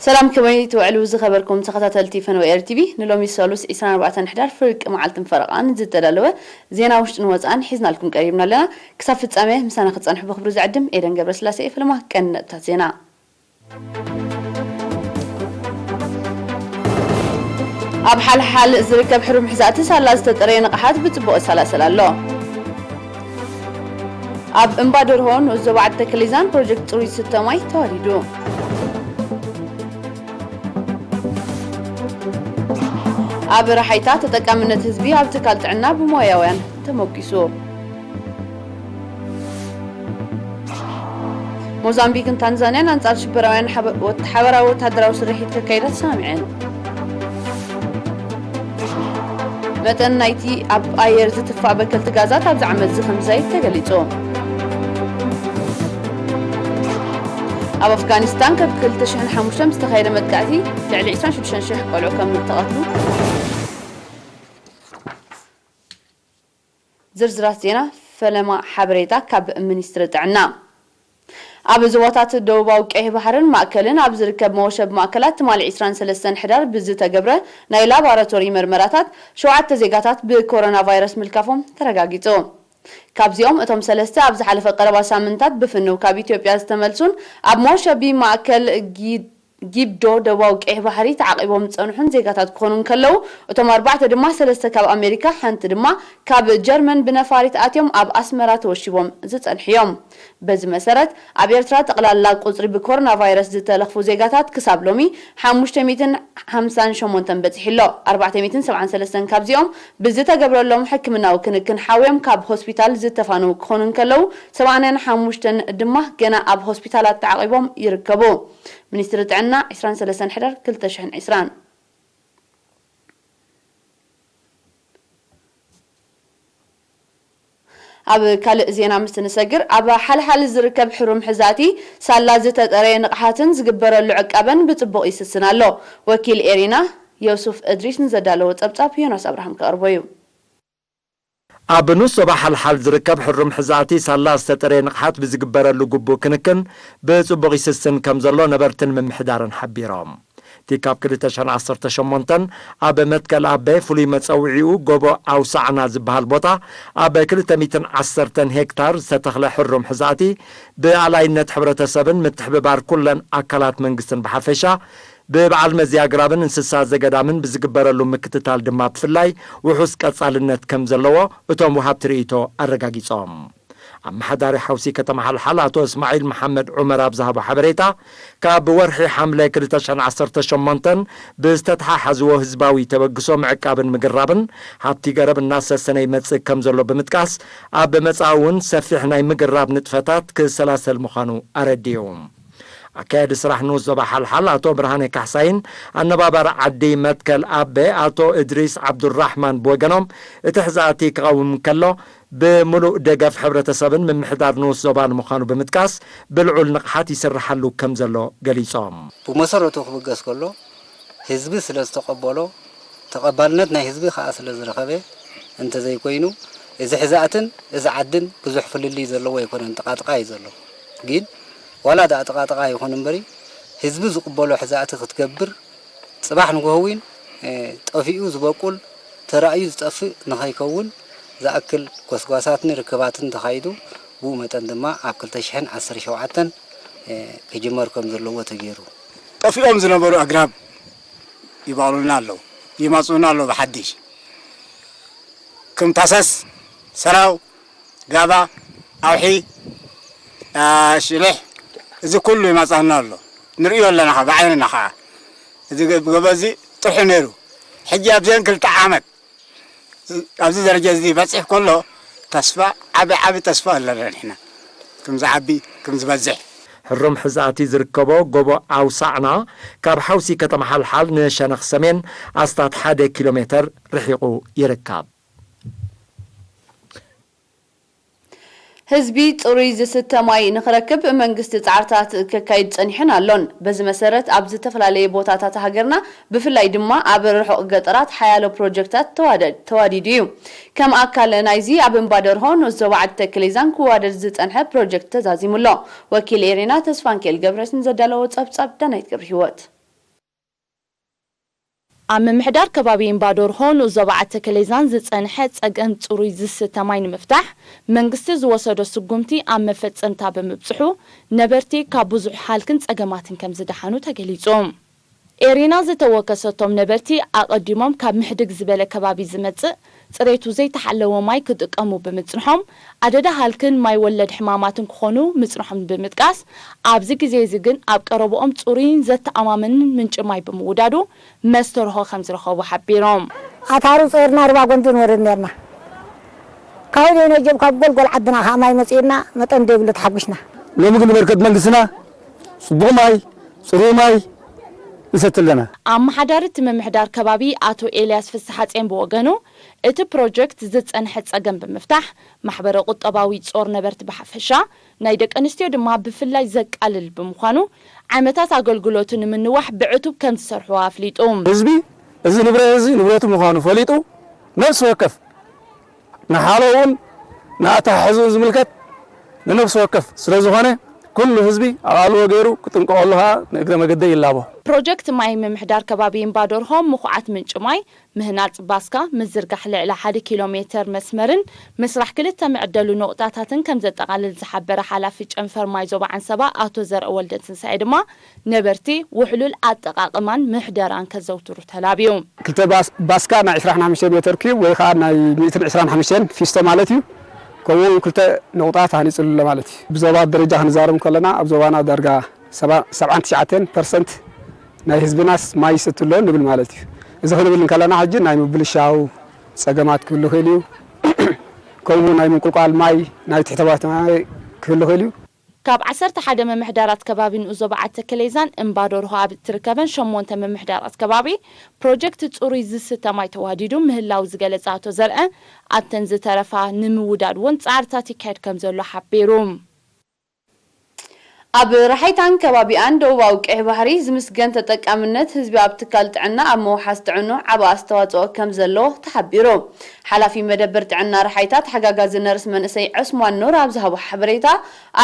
ሰላም፣ ከመይ ትውዕሉ ዝኸበርኩም ተኸታተልቲ ፈነወ ኤር ቲቪ? ንሎሚ ሰሉስ ዕስራን ኣርባዕተን ሕዳር ፍርቂ መዓልትን ፈረቓን ዝተዳለወ ዜና ውሽጥን ወጻእን ሒዝናልኩም ቀሪብና ኣለና። ክሳብ ፍጻሜ ምሳና ክትጸንሑ ብኽብሪ ዝዕድም ኤደን ገብረስላሴ። ፈለማ ቀንዲ ነጥብታት ዜና። ኣብ ሓልሓል ዝርከብ ሕሩም ሕዛእቲ ሳላ ዝተጠረየ ንቕሓት ብጽቡቕ ይሰላሰል ኣሎ። ኣብ እምባ ደርሆ ንኡስ ዞባ ዓዲ ተከሊዛን ፕሮጀክት ጽሩይ ዝስተ ማይ ተዋዲዱ። ኣብ ረሓይታ ተጠቃምነት ህዝቢ ኣብ ትካል ጥዕና ብሞያውያን ተመጒሱ። ሞዛምቢክን ታንዛንያን ኣንጻር ሽበራውያን ሓበ-፣ ወት-፣ ሓበራዊ ወተሃደራዊ ስርሒት ከካይዳ ተሰማሚዐን። መጠን ናይቲ ኣብ ኣየር ዝትፋእ በከልቲ ጋዛት ኣብዚ ዓመት እዚ ከም ዝዛይድ ተገሊጹ። ኣብ ኣፍጋኒስታን ካብ ክልተ ሽሕን ሓሙሽተን ብዝተኻየደ መጥቃዕቲ ልዕሊ ዕስራን ሽዱሽተን ሽሕ ቆልዑ ከም ዝተቐትሉ። ዝርዝራት ዜና። ፈለማ ሓበሬታ ካብ ሚኒስትሪ ጥዕና። ኣብ ዞባታት ደቡባዊ ቀይሕ ባሕርን ማእከልን ኣብ ዝርከብ መወሸቢ ማእከላት ትማሊ ዕስራን ሰለስተን ሕዳር ብዝተገብረ ናይ ላቦራቶሪ መርመራታት ሸውዓተ ዜጋታት ብኮሮና ቫይረስ ምልካፎም ተረጋጊጹ። ካብዚኦም እቶም ሰለስተ ኣብ ዝሓለፈ ቀረባ ሳምንታት ብፍንው ካብ ኢትዮጵያ ዝተመልሱን ኣብ መወሸቢ ማእከል ጊ-፣ ጊብዶ ደቡባዊ ቀይሕ ባሕሪ ተዓቒቦም ዝጸንሑን ዜጋታት ክኾኑ እንከለዉ፣ እቶም ኣርባዕተ ድማ ሰለስተ ካብ ኣሜሪካ፣ ሓንቲ ድማ ካብ ጀርመን ብነፋሪት ኣትዮም ኣብ ኣስመራ ተወሺቦም ዝጸንሑ እዮም። በዚ መሰረት፣ ኣብ ኤርትራ ጠቕላላ ቁጽሪ ብኮሮና ቫይረስ ዝተለኽፉ ዜጋታት ክሳብ ሎሚ ሓሙሽተ ሚእትን ሓምሳን ሸሞንተን በጺሑ ኣሎ። ኣርባዕተ ሚእትን ሰብዓን ሰለስተን ካብዚኦም ብዝተገብረሎም ሕክምናዊ ክንክን ሓውዮም ካብ ሆስፒታል ዝተፋነዉ ክኾኑ እንከለዉ፣ ሰማንያን ሓሙሽተን ድማ ገና ኣብ ሆስፒታላት ተዓቒቦም ይርከቡ። ሚኒስትሪ ጥዕና፣ ዕስራን ሰለስተን ሕዳር ክልተ ሽሕን ዕስራን። ኣብ ካልእ ዜና ምስ ንሰግር፣ ኣብ ሓልሓል ዝርከብ ሕሩም ሕዛእቲ ሳላ ዝተጠረየ ንቕሓትን ዝግበረሉ ዕቃበን ብጽቡቕ ይስስን ኣሎ። ወኪል ኤሪና ዮሱፍ እድሪስ ንዘዳለዎ ጸብጻብ ዮናስ ኣብርሃም ከቕርቦ እዩ። ኣብ ንኡስ ዞባ ሓልሓል ዝርከብ ሕሩም ሕዛእቲ ሳላ ዝተጠረየ ንቕሓት ብዝግበረሉ ግቡእ ክንክን ብጽቡቕ ይስስን ከም ዘሎ ነበርትን ምምሕዳርን ሓቢሮም። እቲ ካብ ክልተ ሽሕን ዓሰርተ ሸሞንተን ኣብ መትከል ኣቤ ፍሉይ መጸውዒኡ ጎቦ ኣውሳዕና ዝበሃል ቦታ ኣብ ክልተ ሚእትን ዓሰርተን ሄክታር ዝተተኽለ ሕሩም ሕዛእቲ ብኣላይነት ሕብረተሰብን ምትሕብባር ኩለን ኣካላት መንግስትን ብሓፈሻ ብበዓል መዚ ኣግራብን እንስሳ ዘገዳምን ብዝግበረሉ ምክትታል ድማ ብፍላይ ውሑስ ቀጻልነት ከም ዘለዎ እቶም ወሃብቲ ርእይቶ ኣረጋጊጾም። ኣመሓዳሪ ሓውሲ ከተማ ሓልሓል ኣቶ እስማዒል መሓመድ ዑመር ኣብ ዝሃቦ ሓበሬታ፣ ካብ ወርሒ ሓምለ ክልተ ሽሕን ዓሰርተ ሸሞንተን ብዝተተሓሓዝዎ ህዝባዊ ተበግሶ ምዕቃብን ምግራብን ሃብቲ ገረብ እናሰሰነ ይመጽእ ከም ዘሎ ብምጥቃስ፣ ኣብ መጻኢ እውን ሰፊሕ ናይ ምግራብ ንጥፈታት ክሰላሰል ምዃኑ ኣረዲኡ። ኣካያዲ ስራሕ ንኡስ ዞባ ሓልሓል ኣቶ ብርሃነ ካሕሳይን ኣነባባሪ ዓዲ መትከል ኣቤ ኣቶ እድሪስ ዓብዱራሕማን ብወገኖም፣ እቲ ሕዛእቲ ክቐውም እንከሎ ብምሉእ ደገፍ ሕብረተሰብን ምምሕዳር ንኡስ ዞባን ምዃኑ ብምጥቃስ፣ ብልዑል ንቕሓት ይስርሓሉ ከም ዘሎ ገሊጾም። ብመሰረቱ ክብገስ ከሎ ህዝቢ ስለ ዝተቐበሎ፣ ተቐባልነት ናይ ህዝቢ ከኣ ስለ ዝረኸበ እንተዘይኮይኑ፣ እዚ ሕዛእትን እዚ ዓድን ብዙሕ ፍልልይ ዘለዎ ኣይኮነን፣ ጥቓጥቓ እዩ ዘሎ። ግን ዋላ ደኣ ጥቓጥቓ ይኹን እምበሪ፣ ህዝቢ ዝቕበሎ ሕዛእቲ ክትገብር፣ ጽባሕ ንግሆ እውን፣ እ፣ ጠፊኡ ዝበቁል፣ ተራእዩ ዝጠፍእ ንኸይከውን ዝኣክል ጎስጓሳትን ርክባትን ተኻይዱ፣ ብኡ መጠን ድማ ኣብ ክልተ ሽሕን ዓሰርተ ሸውዓተን፣ እ፣ ክጅመር ከም ዘለዎ ተገይሩ። ጠፊኦም ዝነበሩ ኣግራብ ይበቕሉልና ኣለዉ፣ ይመጹና ኣለዉ ብሓድሽ። ከም ታሰስ፣ ሰራው፣ ጋባ፣ ኣውሒ፣ ኣ፣ ሽልሕ፣ እዚ ኩሉ ይመጻና ኣሎ። ንርእዮ ኣለና ኸዓ፣ ብዓይንና ኸዓ። እዚ ገ-፣ ገቦ እዚ ጥርሑ ነይሩ። ሕጂ ኣብዘን ክልተ ዓመት ኣብዚ ደረጃ እዚ በጺሕ ከሎ ተስፋ፣ ዓቢ፣ ዓቢ ተስፋ ኣለና ንሕና። ከም ዝዓቢ፣ ከም ዝበዝሕ። ሕሩም ሕዛእቲ ዝርከቦ ጎቦ ኣውሳዕና ካብ ሓውሲ ከተማ ሓልሓል ንሸነኽ ሰሜን ኣስታት ሓደ ኪሎ ሜተር ርሒቑ ይርከብ። ህዝቢ ጽሩይ ዝስተ ማይ ንኽረክብ መንግስቲ ጻዕርታት ከካይድ ጸኒሑን ኣሎን። በዚ መሰረት ኣብ ዝተፈላለየ ቦታታት ሃገርና ብፍላይ ድማ ኣብ ርሑቕ ገጠራት ሓያሎ ፕሮጀክታት ተዋደ-፣ ተዋዲዱ እዩ። ከም ኣካል ናይዚ ኣብ እምባ ደርሆ ንኡስ ዞባ ዓዲ ተክሌዛን ክዋደድ ዝጸንሐ ፕሮጀክት ተዛዚሙ ኣሎ። ወኪል ኤሬና ተስፋንኪኤል ገብረስ ንዘዳለዎ ጸብጻብ ዳናይት ገብረ ህይወት። ኣብ ምምሕዳር ከባቢ እምባዶርሆ ንኡስ ዞባ ዓተከሌዛን ዝጸንሐ ጸገም ጽሩይ ዝስተ ማይ ንምፍታሕ መንግስቲ ዝወሰዶ ስጉምቲ ኣብ መፈጸምታ ብምብጽሑ ነበርቲ ካብ ብዙሕ ሃልክን ጸገማትን ከም ዝደሓኑ ተገሊጹ። ኤሪና ዝተወከሰቶም ነበርቲ ኣቐዲሞም ካብ ምሕድግ ዝበለ ከባቢ ዝመጽእ ጽሬቱ ዘይተሓለወ ማይ ክጥቀሙ ብምጽንሖም ኣደዳ ሃልክን ማይ ወለድ ሕማማትን ክኾኑ ምጽንሖም ብምጥቃስ ኣብዚ ግዜ እዚ ግን ኣብ ቀረብኦም ጽሩይን ዘተኣማምንን ምንጪ ማይ ብምውዳዱ መስተርሆ ከም ዝረኸቡ ሓቢሮም። ኣታሩ ጾርና ርባ ጎንዲ ንወርድ ነርና። ካብ ነጀብ ካብ ጎልጎል ዓድና ከዓ ማይ መጺእና መጠን ዘይብሉ ተሓጒስና። ሎሚ ግን በርከት መንግስትና ጽቡቕ ማይ፣ ጽሩይ ማይ ንሰቲ ኣለና። ኣመሓዳሪ እቲ ምምሕዳር ከባቢ ኣቶ ኤልያስ ፍስሓጼን ብወገኑ እቲ ፕሮጀክት ዝጸንሐ ጸገም ብምፍታሕ ማሕበረ ቁጠባዊ ጾር ነበርቲ ብሓፈሻ ናይ ደቂ ኣንስትዮ ድማ ብፍላይ ዘቃልል ብምዃኑ ዓመታት ኣገልግሎቱ ንምንዋሕ ብዕቱብ ከም ዝሰርሑ ኣፍሊጡ። ህዝቢ እዚ ንብረት እዚ ንብረቱ ምዃኑ ፈሊጡ ነፍሲ ወከፍ ንሓለውን ንኣተሓሕዝኡን ዝምልከት ንነፍሲ ወከፍ ስለ ዝኾነ ኩሉ ህዝቢ ኣቓልቦ ገይሩ ክጥንቀቐሉ ከዓ ንእግረ መገደይ ይላቦ። ፕሮጀክት ማይ ምምሕዳር ከባቢ እምባዶርሆ ምኹዓት ምንጪ ማይ ምህናጽ ባስካ፣ ምዝርጋሕ ልዕሊ ሓደ ኪሎ ሜተር መስመርን ምስራሕ ክልተ መዕደሉ ነቑጣታትን ከም ዘጠቓልል ዝሓበረ ሓላፊ ጨንፈር ማይ ዞባ ዓንሰባ ኣቶ ዘርአ ወልደትንሳኤ ድማ ነበርቲ ውሕሉል ኣጠቓቕማን ምሕደራን ከዘውትሩ ተላብዩ። ክልተ ባስ-፣ ባስካ ናይ ዕስራን ሓሙሽተን ሜተር ኪዩብ ወይ ከዓ ናይ ሚእትን ዕስራን ሓሙሽተን ፊስቶ ማለት እዩ። ከምኡ እውን ክልተ ነቑጣ ተሃኒፁሉ ኣሎ ማለት እዩ። ብዞባ ደረጃ ክንዛረብ ከለና ኣብ ዞባና ዳርጋ ሰባ-፣ ሰብዓን ትሽዓተን ፐርሰንት ናይ ህዝብናስ ማይ ይሰቲ ኣሎ ንብል ማለት እዩ። እዚ ክንብል እንከለና ሕጂ ናይ ምብልሻው ፀገማት ክህሉ ይኽእል እዩ። ከምኡ ናይ ምንቁልቋል ማይ ናይ ትሕተዋት ማይ ክህሉ ይኽእል እዩ። ካብ ዓሰርተ ሓደ ምምሕዳራት ከባቢ ንኡስ ዞባ ዓተከሌዛን እምባዶርሆ ኣብ እትርከበን ሸሞንተ ምምሕዳራት ከባቢ ፕሮጀክት ጽሩይ ዝስተ ማይ ተዋዲዱ ምህላው ዝገለጸ ኣቶ ዘርአ፣ ኣብተን ዝተረፋ ንምውዳድ እውን ጻዕርታት ይካየድ ከም ዘሎ ሓቢሩ። ኣብ ረሓይታን ከባቢኣን ደቡባዊ ቀይሕ ባሕሪ ዝምስገን ተጠቃምነት ህዝቢ ኣብ ትካል ጥዕና ኣብ ምውሓስ ጥዕኑ ዓቢ ኣስተዋጽኦ ከም ዘለዎ ተሓቢሩ። ሓላፊ መደበር ጥዕና ረሓይታ ተሓጋጋዚ ነርስ መንእሰይ ዑስማን ኑር ኣብ ዝሃቦ ሓበሬታ፣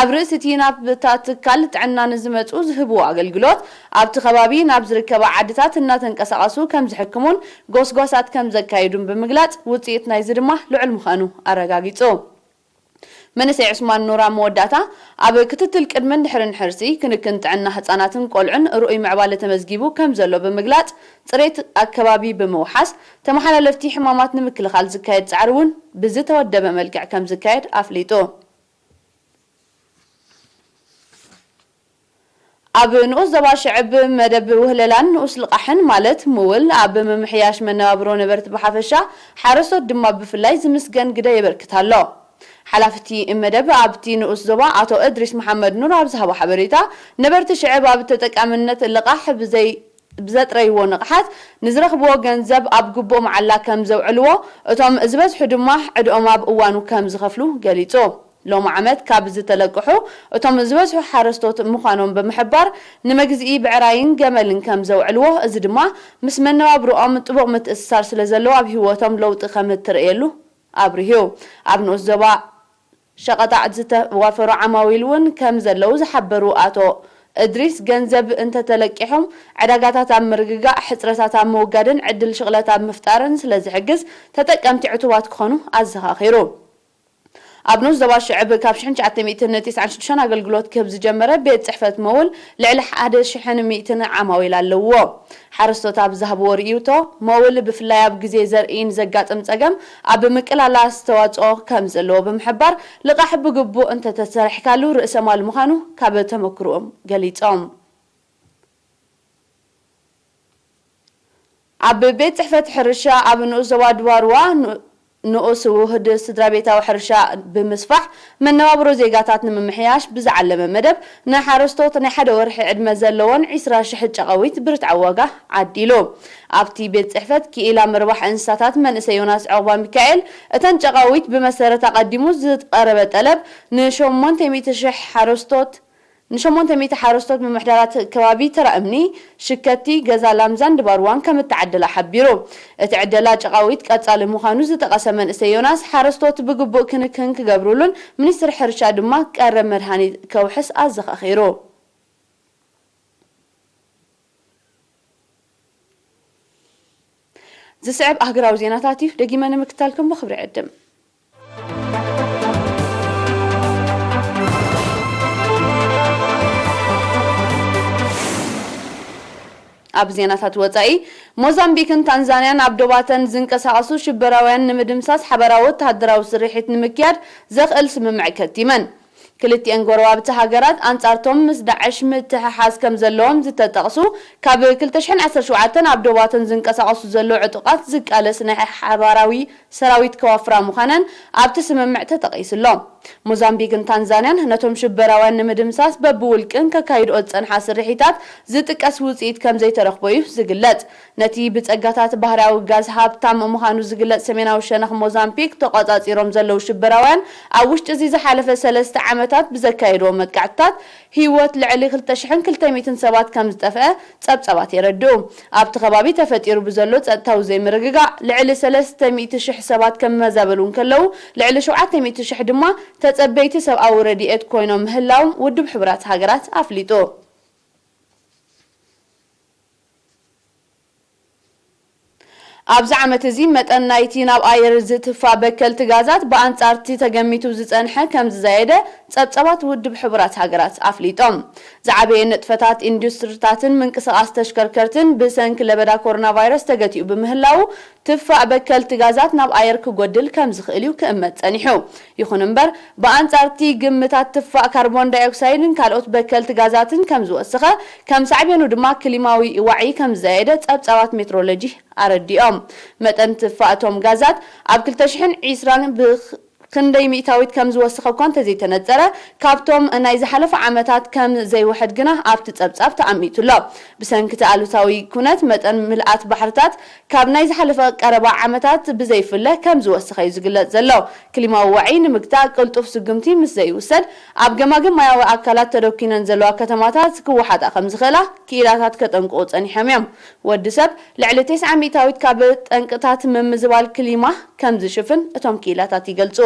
ኣብ ርእሲ እቲ ናብታ ትካል ጥዕና ንዝመጹ ዝህብዎ ኣገልግሎት፣ ኣብቲ ከባቢ ናብ ዝርከባ ዓድታት እናተንቀሳቐሱ ከም ዝሕክሙን ጎስጓሳት ከም ዘካይዱን ብምግላጽ፣ ውጽኢት ናይዚ ድማ ልዑል ምዃኑ ኣረጋጊጹ። መንእሰይ ዑስማን ኑር ኣብ መወዳእታ፣ ኣብ ክትትል ቅድምን ድሕርን ሕርሲ፣ ክንክን ጥዕና ህጻናትን ቆልዑን ርኡይ ምዕባለ ተመዝጊቡ ከም ዘሎ ብምግላጽ፣ ጽሬት ኣከባቢ ብምውሓስ፣ ተመሓላለፍቲ ሕማማት ንምክልኻል ዝካየድ ጻዕሪ እውን ብዝተወደበ መልክዕ ከም ዝካየድ ኣፍሊጡ። ኣብ ንኡስ ዞባ ሽዕብ መደብ ውህለላን ንኡስ ልቓሕን ማለት ምውል ኣብ ምምሕያሽ መነባብሮ ነበርቲ ብሓፈሻ ሓረስቶት ድማ ብፍላይ ዝምስገን ግደ የበርክት ኣሎ። ሓላፍቲ መደብ ኣብቲ ንኡስ ዞባ ኣቶ እድሪስ መሓመድ ኑር ኣብ ዝሃቦ ሓበሬታ ነበርቲ ሽዕብ ኣብ ተጠቃምነት ልቓሕ ብዘይ ብዘጥረይዎ ንቕሓት ንዝረኽብዎ ገንዘብ ኣብ ግቡእ መዓላ ከም ዘውዕልዎ እቶም ዝበዝሑ ድማ ዕድኦም ኣብ እዋኑ ከም ዝኸፍሉ ገሊጹ። ሎሚ ዓመት ካብ ዝተለቅሑ እቶም ዝበዝሑ ሓረስቶት ምዃኖም ብምሕባር፣ ንመግዝኢ ብዕራይን ገመልን ከም ዘውዕልዎ፣ እዚ ድማ ምስ መነባብርኦም ጥቡቕ ምትእስሳር ስለ ዘለዎ፣ ኣብ ህይወቶም ለውጢ ከም እትርእየሉ ኣብሪሁ። ኣብ ንኡስ ዞባ ሸቐጣ ዝተዋፈሩ ዓማዊል እውን ከም ዘለዉ ዝሓበሩ ኣቶ እድሪስ፣ ገንዘብ እንተተለቂሖም ዕዳጋታት ኣብ ምርግጋእ፣ ሕጽረታት ኣብ ምውጋድን ዕድል ሽቕለት ኣብ ምፍጣርን ስለ ዝሕግዝ፣ ተጠቀምቲ ዕቱባት ክኾኑ ኣዘኻኺሩ። ኣብ ንኡስ ዞባ ሽዕብ ካብ ሽሕን ትሽዓተ ሚእትን ተስዓን ሽዱሽተን ኣገልግሎት ክህብ ዝጀመረ ቤት ጽሕፈት መውል ልዕሊ ሓደ ሽሕን ሚእትን ዓማዊል ኣለውዎ። ሓረስቶት ኣብ ዝሃብዎ ርእይቶ፣ መውል ብፍላይ ኣብ ግዜ ዘርኢ ንዘጋጥም ጸገም ኣብ ምቅላል ኣስተዋጽኦ ከም ዘለዎ ብምሕባር፣ ልቓሕ ብግቡእ እንተተሰሪሕካሉ ርእሰ ማል ምዃኑ ካብ ተመክሮኦም ገሊጾም። ኣብ ቤት ጽሕፈት ሕርሻ ኣብ ንኡስ ዞባ ድባርዋ ን-፣ ንኡስ ውህድ ስድራ ቤታዊ ሕርሻ ብምስፋሕ መነባብሮ ዜጋታት ንምምሕያሽ ብዝዓለመ መደብ ንሓረስቶት ናይ ሓደ ወርሒ ዕድመ ዘለዎን ዒስራ ሽሕ ጨቓዊት ብርትዓዊ ዋጋ ዓዲሉ። ኣብቲ ቤት ጽሕፈት ክኢላ ምርባሕ እንስሳታት መንእሰይ ዮናስ ዑቕባ ሚካኤል፣ እተን ጨቓዊት ብመሰረት ኣቐዲሙ ዝቐረበ ጠለብ ንሸሞንተ ሚእቲ ሽሕ ሓረስቶት ንሸሞንተ ሚእቲ ሓረስቶት ምምሕዳራት ከባቢ ተራ እምኒ፣ ሽከቲ፣ ገዛ ላምዛን ድባርዋን ከም እተዓደላ ሓቢሩ። እቲ ዕደላ ጨቓዊት ቀጻሊ ምዃኑ ዝጠቐሰ መንእሰይ ዮናስ፣ ሓረስቶት ብግቡእ ክንክን ክገብሩሉን ሚኒስትሪ ሕርሻ ድማ ቀረብ መድሃኒት ከውሕስ ኣዘኻኺሩ። ዝስዕብ ኣህጉራዊ ዜናታት እዩ። ደጊመ ንምክታልኩም ብኽብሪ ዕድም። ኣብ ዜናታት ወጻኢ፣ ሞዛምቢክን ታንዛንያን ኣብ ዶባተን ዝንቀሳቐሱ ሽበራውያን ንምድምሳስ ሓበራዊ ወተሃደራዊ ስርሒት ንምክያድ ዘኽእል ስምምዕ ከቲመን። ክልቲኤን ጎረባብቲ ሃገራት ኣንጻርቶም ምስ ዳዕሽ ምትሕሓዝ ከም ዘለዎም ዝተጠቕሱ፣ ካብ ክልተ ሽሕን ዓሰርተ ሸውዓተን ኣብ ዶባተን ዝንቀሳቐሱ ዘለዉ ዕጡቓት ዝቃለስ ናይ ሓባራዊ ሰራዊት ከዋፍራ ምዃነን ኣብቲ ስምምዕ ተጠቒሱ ኣሎ። ሞዛምቢክን ታንዛንያን ነቶም ሽበራውያን ንምድምሳስ በብውልቅን ከካይድኦ ዝጸንሓ ስርሒታት ዝጥቀስ ውጽኢት ከም ዘይተረኽቦ እዩ ዝግለጽ። ነቲ ብጸጋታት ባህርያዊ ጋዝ ሃብታም ምዃኑ ዝግለጽ ሰሜናዊ ሸነኽ ሞዛምቢክ ተቖጻጺሮም ዘለዉ ሽበራውያን፣ ኣብ ውሽጢ እዚ ዝሓለፈ ሰለስተ ዓመታት ብዘካየድዎ መጥቃዕትታት ህይወት ልዕሊ ክልተ ሽሕን ክልተ ሚእትን ሰባት ከም ዝጠፍአ ጸብጻባት የረድኡ። ኣብቲ ከባቢ ተፈጢሩ ብዘሎ ጸጥታዊ ዘይምርግጋእ፣ ልዕሊ ሰለስተ ሚእቲ ሽሕ ሰባት ከም መዛበሉ እንከለዉ፣ ልዕሊ ሸውዓተ ሚእቲ ሽሕ ድማ ተጸበይቲ ሰብኣዊ ረድኤት ኮይኖም ምህላዎም ውድብ ሕቡራት ሃገራት ኣፍሊጡ። ኣብዚ ዓመት እዚ፣ መጠን ናይቲ ናብ ኣየር ዝትፋእ በከልቲ ጋዛት ብኣንጻር እቲ ተገሚቱ ዝጸንሐ ከም ዝዛየደ ጸብጻባት ውድብ ሕቡራት ሃገራት ኣፍሊጦም። ዝዓበየ ንጥፈታት ኢንዱስትሪታትን ምንቅስቓስ ተሽከርከርትን ብሰንኪ ለበዳ ኮሮና ቫይረስ ተገቲኡ ብምህላዉ፣ ትፋእ በከልቲ ጋዛት ናብ ኣየር ክጎድል ከም ዝኽእል እዩ ክእመት ጸኒሑ። ይኹን እምበር፣ ብኣንጻር እቲ ግምታት፣ ትፋእ ካርቦን ዳይኦክሳይድን ካልኦት በከልቲ ጋዛትን ከም ዝወሰኸ፣ ከም ሳዕቤኑ ድማ ክሊማዊ ዋዒ ከም ዝዛየደ ጸብጻባት ሜትሮሎጂ ኣረዲኦም። መጠን ትፋእ እቶም ጋዛት ኣብ ክልተ ሽሕን ዕስራን ብኽ-፣ ክንደይ ሚእታዊት ከም ዝወሰኸ እኳ እንተዘይተነጸረ፣ ካብቶም ናይ ዝሓለፈ ዓመታት ከም ዘይውሕድ ግና ኣብቲ ጸብጻብ ተኣሚቱ ኣሎ። ብሰንኪ እቲ ኣሉታዊ ኩነት፣ መጠን ምልኣት ባሕርታት ካብ ናይ ዝሓለፈ ቀረባ ዓመታት ብዘይፍለ ከም ዝወሰኸ እዩ ዝግለጽ ዘሎ። ክሊማዊ ዋዒ ንምግታእ ቅልጡፍ ስጉምቲ ምስ ዘይውሰድ፣ ኣብ ገማግም ማያዊ ኣካላት ተደኲነን ዘለዋ ከተማታት ክወሓጣ ከም ዝኽእላ ክኢላታት ከጠንቅቑ ጸኒሖም እዮም። ወዲ ሰብ ልዕሊ ተስዓ ሚእታዊት ካብ ጠንቅታት ምምዝባል ክሊማ ከም ዝሽፍን እቶም ክኢላታት ይገልጹ።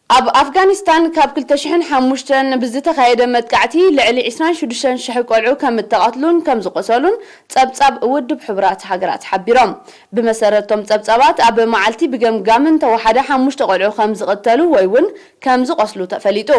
ኣብ ኣፍጋኒስታን ካብ ክልተ ሽሕን ሓሙሽተን ብዝተኻየደ መጥቃዕቲ ልዕሊ ዕስራን ሽዱሽተን ሽሕ ቆልዑ ከም እተቐትሉን ከም ዝቖሰሉን ጸብጻብ ውድብ ሕቡራት ሃገራት ሓቢሮም። ብመሰረቶም ጸብጻባት፣ ኣብ መዓልቲ ብገምጋም እንተወሓደ ሓሙሽተ ቆልዑ ከም ዝቕተሉ ወይ እውን ከም ዝቖስሉ ተፈሊጡ።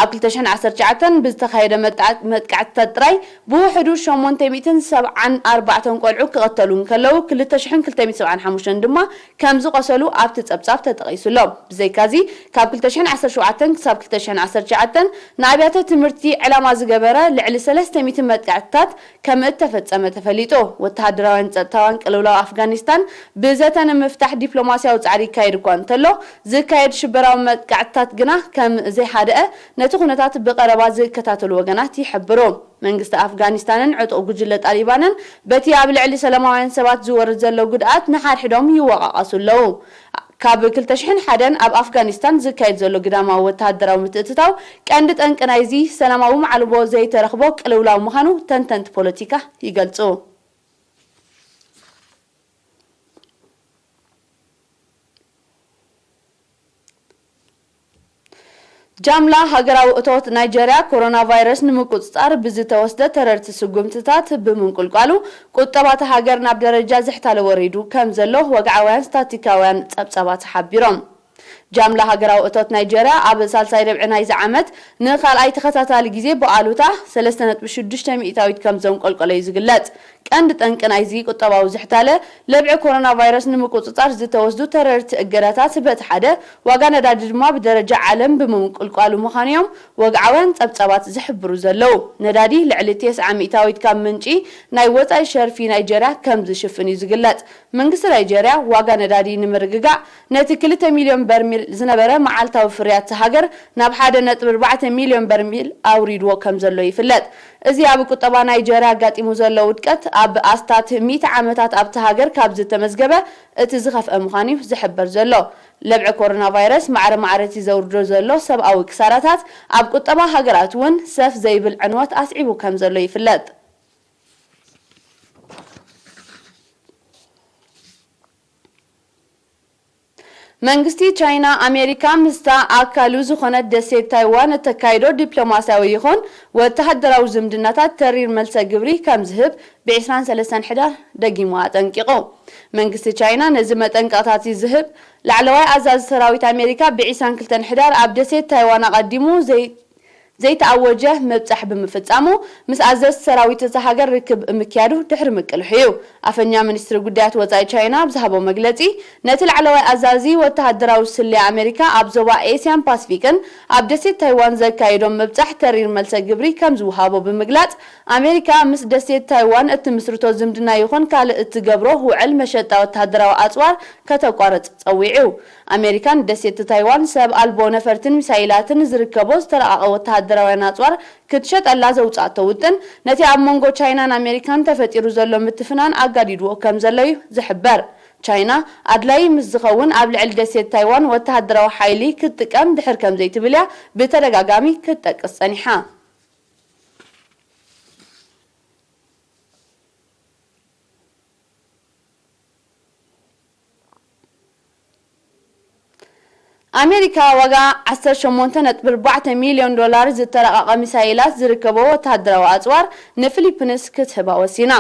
ኣብ ክልተ ሽሕን ዓሰርተ ትሽዓተን ብዝተኻየደ መጥዓ-፣ መጥቃዕትታት ጥራይ ብውሕዱ ሸሞንተ ሚእትን ሰብዓን ኣርባዕተን ቆልዑ ክቐተሉ እንከለዉ፣ ክልተ ሽሕን ክልተ ሚእትን ሰብዓን ሓሙሽተን ድማ ከም ዝቖሰሉ ኣብቲ ጸብጻብ ተጠቒሱ ኣሎ። ብዘይካዚ፣ ካብ ክልተ ሽሕን ዓሰርተ ሸውዓተን ክሳብ ክልተ ሽሕን ዓሰርተ ትሽዓተን ንኣብያተ ትምህርቲ ዕላማ ዝገበረ ልዕሊ ሰለስተ ሚእቲ መጥቃዕትታት ከም እተፈጸመ ተፈሊጡ። ወተሃደራውያን ጸጥታውያን ቅልውላው ኣፍጋኒስታን ብዘተ ንምፍታሕ ዲፕሎማስያዊ ጻዕሪ ይካየድ እኳ እንተሎ፣ ዝካየድ ሽበራዊ መጥቃዕትታት ግና ከም ዘይሃደአ ነቲ ኩነታት ብቐረባ ዝከታተሉ ወገናት ይሕብሩ። መንግስቲ ኣፍጋኒስታንን ዕጡቕ ጉጅለ ጣሊባንን በቲ ኣብ ልዕሊ ሰላማውያን ሰባት ዝወርድ ዘሎ ጉድኣት ንሓድሕዶም ይወቓቐሱ ኣለዉ። ካብ ክልተ ሽሕን ሓደን ኣብ ኣፍጋኒስታን ዝካየድ ዘሎ ግዳማዊ ወተሃደራዊ ምትእትታው ቀንዲ ጠንቂ ናይዚ ሰላማዊ ማዕልቦ ዘይተረኽቦ ቅልውላው ምዃኑ ተንተንቲ ፖለቲካ ይገልጹ። ጃምላ ሃገራዊ እቶት ናይጀርያ፣ ኮሮና ቫይረስ ንምቁጽጻር ብዝተወስደ ተረርቲ ስጉምትታት ብምንቁልቋሉ፣ ቁጠባ እታ ሃገር ናብ ደረጃ ዝሕታለ ወሪዱ ከም ዘሎ ወግዓውያን ስታቲካውያን ጸብጻባት ሓቢሮም። ጃምላ ሃገራዊ እቶት ናይጀርያ ኣብ ሳልሳይ ርብዒ ናይዚ ዓመት ንኻልኣይ ተኸታታሊ ግዜ ብኣሉታ ሰለስተ ነጥቢ ሽዱሽተ ሚእታዊት ከም ዘንቆልቆለ እዩ ዝግለጽ። ቀንዲ ጠንቂ ናይዚ ቁጠባዊ ዝሕታለ፣ ለብዒ ኮሮና ቫይረስ ንምቁጽጻር ዝተወስዱ ተረርቲ እገዳታት በቲ ሓደ፣ ዋጋ ነዳዲ ድማ ብደረጃ ዓለም ብምንቁልቋሉ ምዃኑ እዮም ወግዓውያን ጸብጻባት ዝሕብሩ ዘለዉ። ነዳዲ ልዕሊ ተስዓ ሚእታዊት ካብ ምንጪ ናይ ወጻኢ ሸርፊ ናይጀርያ ከም ዝሽፍን እዩ ዝግለጽ። መንግስቲ ናይጀርያ ዋጋ ነዳዲ ንምርግጋእ፣ ነቲ ክልተ ሚልዮን በርሚል ዝነበረ መዓልታዊ ፍርያት እታ ሃገር ናብ ሓደ ነጥቢ ኣርባዕተ ሚልዮን በርሚል ኣውሪድዎ ከም ዘሎ ይፍለጥ። እዚ ኣብ ቁጠባ ናይጀርያ ኣጋጢሙ ዘሎ ውድቀት፣ ኣብ ኣስታት ሚእቲ ዓመታት ኣብታ ሃገር ካብ ዝተመዝገበ እቲ ዝኸፍአ ምዃኑ እዩ ዝሕበር ዘሎ። ለብዒ ኮሮና ቫይረስ ማዕረ ማዕረ እቲ ዘውርዶ ዘሎ ሰብኣዊ ክሳራታት፣ ኣብ ቁጠባ ሃገራት እውን ሰፍ ዘይብል ዕንወት ኣስዒቡ ከም ዘሎ ይፍለጥ። መንግስቲ ቻይና፣ ኣሜሪካ ምስታ ኣካሉ ዝኾነት ደሴት ታይዋን እተካይዶ ዲፕሎማስያዊ ይኹን ወተሃደራዊ ዝምድናታት ተሪር መልሰ ግብሪ ከም ዝህብ ብ23 ሕዳር ደጊሙ ኣጠንቂቑ። መንግስቲ ቻይና ነዚ መጠንቀቕታት ዝህብ ላዕለዋይ ኣዛዚ ሰራዊት ኣሜሪካ ብ22 ሕዳር ኣብ ደሴት ታይዋን ኣቐዲሙ ዘይ-፣ ዘይተኣወጀ ምብጻሕ ብምፍጻሙ፣ ምስ ኣዘዝቲ ሰራዊት እታ ሃገር ርክብ ምክያዱ ድሕሪ ምቅልሑ እዩ። ኣፈኛ ሚኒስትሪ ጉዳያት ወጻኢ ቻይና ኣብ ዝሃቦ መግለጺ፣ ነቲ ላዕለዋይ ኣዛዚ ወተሃደራዊ ስለ ኣሜሪካ ኣብ ዞባ ኤስያን ፓስፊክን ኣብ ደሴት ታይዋን ዘካየዶም ምብጻሕ ተሪር መልሰ ግብሪ ከም ዝውሃቦ ብምግላጽ፣ ኣሜሪካ ምስ ደሴት ታይዋን እትምስርቶ ዝምድና ይኹን ካልእ እትገብሮ ውዕል መሸጣ ወተሃደራዊ ኣጽዋር ከተቋርጽ ጸዊዑ። ኣሜሪካ ንደሴት ታይዋን ሰብ ኣልቦ ነፈርትን ሚሳይላትን ዝርከቦ ዝተራቐቐ ወተሃደራውያን ኣጽዋር ክትሸጠላ ዘውጻእቶ ውጥን፣ ነቲ ኣብ መንጎ ቻይናን ኣሜሪካን ተፈጢሩ ዘሎ ምትፍናን ኣጋዲድዎ ከም ዘሎ እዩ ዝሕበር። ቻይና ኣድላዪ ምስ ዝኸውን ኣብ ልዕሊ ደሴት ታይዋን ወተሃደራዊ ሓይሊ ክትጥቀም ድሕር ከም ዘይትብል እያ ብተደጋጋሚ ክትጠቅስ ጸኒሓ። ኣሜሪካ ዋጋ ዓሰርተ ሸሞንተ ነጥቢ ኣርባዕተ ሚልዮን ዶላር ዝተረቐቐ ሚሳይላት ዝርከቦ ወተሃደራዊ ኣጽዋር ንፊሊፕንስ ክትህባ ወሲና።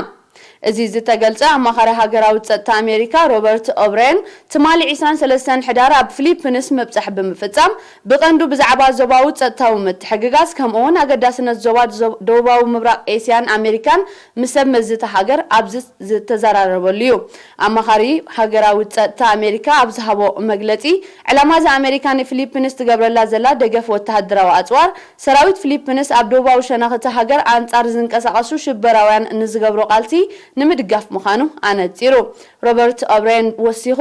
እዚ ዝተገልጸ ኣማኻሪ ሃገራዊ ጸጥታ ኣሜሪካ ሮበርት ኦብሬን ትማሊ ዕስራን ሰለስተን ሕዳር ኣብ ፊሊፕንስ ምብጻሕ ብምፍጻም፣ ብቐንዱ ብዛዕባ ዞባዊ ጸጥታዊ ምትሕግጋዝ ከምኡ'ውን ኣገዳስነት ዞባ ዞ-፣ ደቡባዊ ምብራቕ ኤስያን ኣሜሪካን ምስ ሰብ መዚ እታ ሃገር ኣብዚ ዝተዘራረበሉ እዩ። ኣማኻሪ ሃገራዊ ጸጥታ ኣሜሪካ ኣብ ዝሃቦ መግለጺ፣ ዕላማ እዚ ኣሜሪካ ንፊሊፕንስ ትገብረላ ዘላ ደገፍ ወተሃደራዊ ኣጽዋር፣ ሰራዊት ፊሊፕንስ ኣብ ደቡባዊ ሸነኽ እታ ሃገር ኣንጻር ዝንቀሳቐሱ ሽበራውያን ንዝገብሮ ቃልሲ ንምድጋፍ ምዃኑ ኣነጺሩ። ሮበርት ኦብሬን ወሲኹ፣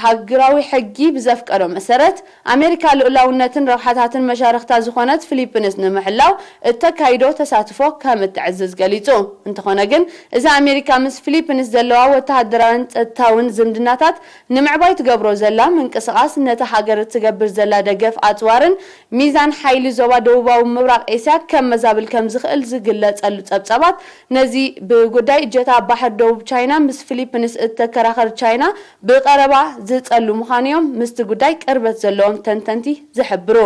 ሃገራዊ ሕጊ ብዘፍቀዶ መሰረት፣ ኣሜሪካ ልኡላውነትን ረብሓታትን መሻርኽታ ዝኾነት ፊሊፕንስ ንምሕላው እተካይዶ ተሳትፎ ከም እትዕዝዝ ገሊጹ። እንተኾነ ግን፣ እዚ ኣሜሪካ ምስ ፊሊፕንስ ዘለዋ ወተሃደራውን ጸጥታውን ዝምድናታት ንምዕባይ ትገብሮ ዘላ ምንቅስቓስ፣ ነታ ሃገር እትገብር ዘላ ደገፍ ኣጽዋርን ሚዛን ሓይሊ ዞባ ደቡባዊ ምብራቕ ኤስያ ከም መዛብል ከም ዝኽእል ዝግለጸሉ ጸብጻባት፣ ነዚ ብጉዳይ እጀታ ባሕሪ ደቡብ ቻይና ምስ ፊሊፕንስ እተከራኸር ቻይና ብቐረባ ዝጸሉ ምዃኑ እዮም ምስቲ ጉዳይ ቅርበት ዘለዎም ተንተንቲ ዝሕብሩ።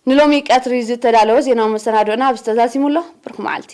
ንሎሚ ቀትሪ ዝተዳለወ ዜናዊ መሰናዶና ኣብዚ ተዛዚሙ ኣሎ። ብሩኽ መዓልቲ።